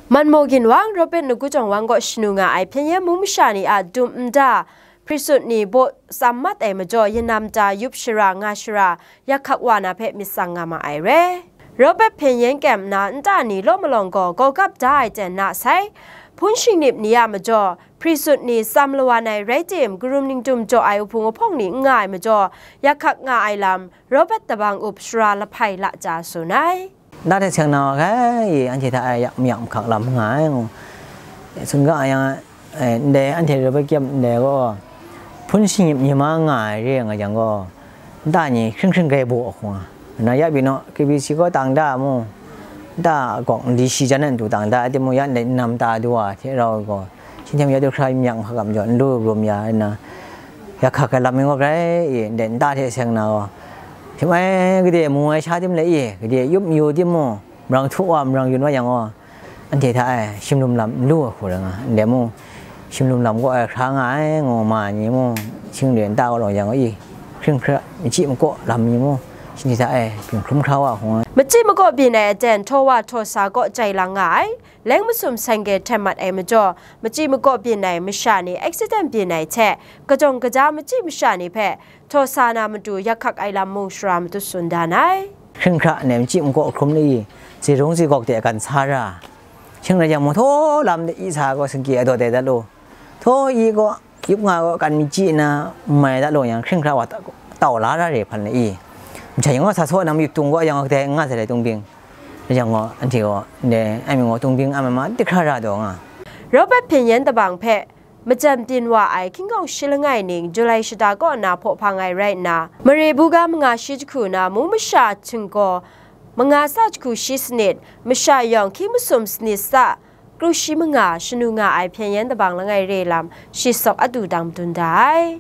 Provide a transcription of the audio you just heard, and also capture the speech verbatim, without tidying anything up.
Manmaw ginwang, Robert Nagujawng Wang kaw shanu nga ai Hpyen Yen mung masha ni a dum nta, hprisut ni baw tsam mat ai majaw, yanam ta yup shara nga shara, yak hkak wa na hpe myit tsang nga ma ai re. Robert Hpyen Yen kyem nna nta ni law malawng gaw gawgap da ai ten na sai, hpun shingnip ni a majaw, hprisut ni tsam lawan ai rai tim, karum ningtum jaw ai uhpung ahpawng ni n nga ai majaw, yak hkak nga ai lam, Robert Tabang Up Shara Lahpai Laja tsun ai. Nta hte seng na wa hkai, anhte hta e yak mayak mahkak lam nga ai ngu. Tsun ga yang, eh, ndai anhte Robert kyem ndai gaw, hpun shingnip ni ma nga ai re nga jang gaw, nta ni hkring hkring grai baw hkung nga. Na ya pyi naw, K B C gaw tang da mu, nta gawk n di shi jan na ntu tang da, timung ya ndai nnam ta du wa hte rau gaw, Shinhtem ya du hkra yin yang hkagam jaw, nlu rum ya nna, ya hkak ai lam mi gaw grai i, ndai nta hte seng na gaw, hpyi mai gade mu ai sha tim le i, gade yup mayu tim mu, marang htu wa, marang yun wa yang gaw, anhte hta e shimlum lam nlu ai hku rai nga, ndai mu, shimlum lam kaw ai hkra nga ai, ngu ma ni mu, shingle nta kaw lawng yang gaw i, hkring hkra, machyi makaw lam mi mu, shinhte hta e byin hkrum hkra wa hkung ai. Machyi makaw byin ai aten htaw wa htaw sa kaw jai lang nga ai. Leng masum seng ge hten mat ai majaw, machyi makaw byin ai masha ni accident byin ai hte, kajawng kaja machyi masha ni hpe htaw sa na matu yak hkak ai lam mung shara matut tsun dan ai. Hkring hkra nem machyi makaw hkrum ni, zirung zigawk de gan sa ra, shing rai yang, mung htaw lam de i sa gaw singkye a daw dai dat lu, htaw i gaw, yup nga gaw kan machyi nna n mai dat lu yang, hkring hkra wa ta-, tau la ra re hpan na i, masha yang gaw sa saw na mayup tung gaw yang gaw kadai n nga sai dai tung bing. Rai yang gaw, anhte gaw, ndai, ai mi gaw, tung bing a ma ma di hkra ra daw nga. Robert Hpyen Yen Tabang hpe majan byin wa ai hkyingkawng shi langai ning July shata kaw na hpaw hpang ai rai nna, mare buga manga shi jahku na mung masha htinggaw manga sa jahku shi sanit, masha yawng hkying masum sanit sa kru shi manga shanu nga ai Hpyen Yen Tabang langai re lam shi sawk a du dang madun da ai.